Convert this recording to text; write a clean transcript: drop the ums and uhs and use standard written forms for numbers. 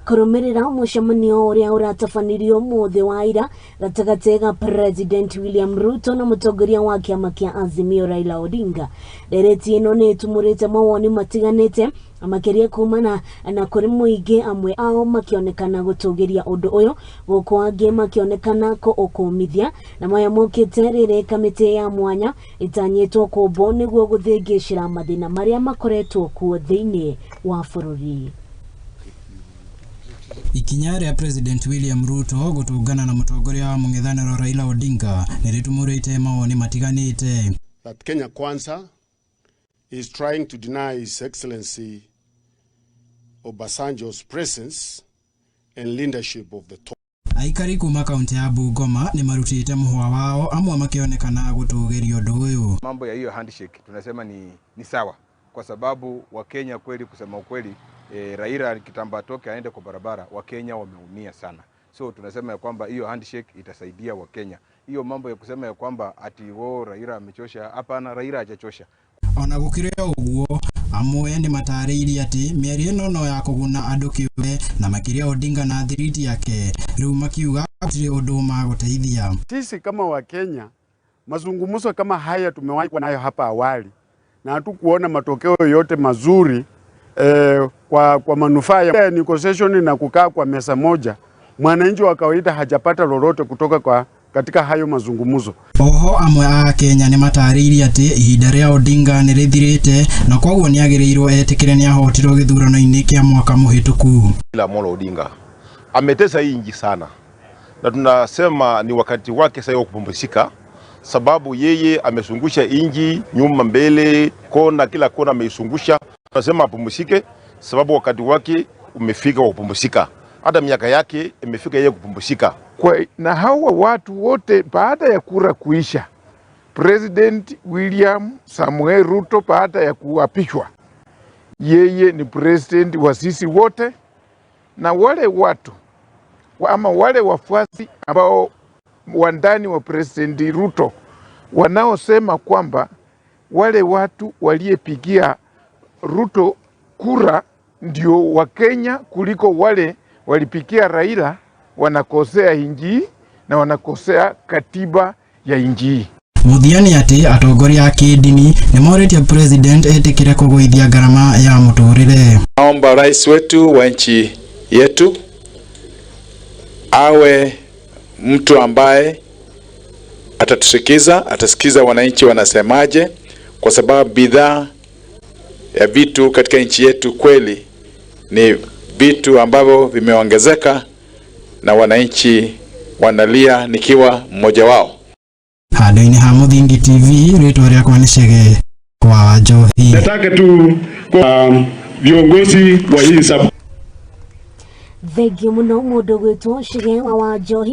Kũrũmĩrĩra mũcemanio ũrĩa ũratabanirio ũmũthĩ wa ira gatagatĩ ga President William Ruto na mũtongoria wa kĩama kĩa Azimio Raila Odinga. Ndereti ĩno nĩ ĩtumũrĩte mawoni matiganĩte makĩria kumana na kũrĩ mũingĩ, amwe ao makĩonekana gũtũgĩria ũndũ ũyũ gũkũ angĩ makĩonekana kũũkũmithia, na maya mokĩte rĩrĩ kamĩtĩ ya mwanya ĩtanyĩtwo kũmbwo nĩguo gũthĩngĩcĩra mathĩna marĩa makoretwo kuo thĩinĩ wa bũrũri. Ikinya rĩa President William Ruto gũtũngana na mũtongoria wa mũng'ethanĩro Raila Odinga nĩ rĩtumũrĩte mawoni matiganĩte. That Kenya Kwanza is trying to deny His Excellency Obasanjo's presence and leadership of the talk. Aikari kuma kaunti ya Bungoma nĩ marutĩte mũhwa wao, amwe makĩonekana gũtũgĩria ũndũ ũyũ. Mambo ya hiyo handshake tunasema ni sawa, kwa sababu Wakenya kweli, kusema ukweli, Raila kitambo atoke aende kwa barabara, Wakenya wameumia sana. So tunasema ya kwamba hiyo handshake itasaidia Wakenya. Hiyo mambo ya kusema ya kwamba ati wo Raila amechosha, hapana, Raila hajachosha. Ona gũkĩrĩ ũguo, amwe nĩ matarĩirie atĩ mĩario ĩno no ya kũguna andũ kĩũmbe na makĩria Odinga na thiriti yake, rĩu makiuga gũtirĩ ũndũ magũteithia. Sisi kama Wakenya, mazungumzo kama haya tumewahi kuwa nayo hapa awali na hatukuona matokeo yote mazuri kwa manufaa ya negotiation na kukaa kwa meza moja. Mwananchi wa kawaida hajapata lolote kutoka kwa katika hayo mazungumzo. Oho amwe a Kenya nĩ matarĩirie atĩ ihinda rĩa Odinga nĩ rĩthirĩte na koguo nĩ agĩrĩirwo etĩkĩre nĩ ahotirwo gĩthurano-inĩ kĩa mwaka mũhĩtũku. Raila Amolo Odinga ametesa hii nchi sana, na tunasema ni wakati wake sasa wa kupumzika, sababu yeye amezungusha inji nyuma, mbele, kona, kila kona ameizungusha. Tunasema apumzike, sababu wakati wake umefika wa kupumzika. Hata miaka yake imefika yeye kupumzika. Kwa, na hawa watu wote baada ya kura kuisha, President William Samuel Ruto baada ya kuapishwa, yeye ni president wa sisi wote, na wale watu ama wale wafuasi ambao wandani wa President Ruto wanaosema kwamba wale watu waliepigia Ruto kura ndio Wakenya kuliko wale walipigia Raila, wanakosea inji na wanakosea katiba ya inji. Mũthia nĩ atĩ atongoria a kĩndini nĩ morĩtie president etĩkĩre kũgũithia ngarama ya mũtũrĩre. Naomba rais wetu wa nchi yetu awe mtu ambaye atatusikiza, atasikiza wananchi wanasemaje, kwa sababu bidhaa ya vitu katika nchi yetu kweli ni vitu ambavyo vimeongezeka na wananchi wanalia, nikiwa mmoja wao. Handũ-inĩ ha Mũthingi TV, rĩtwa rĩakwa nĩ Chege wa Njohi. Nataka tu kwa viongozi wa hii sub Thengiũ mũno mũndũ gwĩtwo Chege wa Njohi.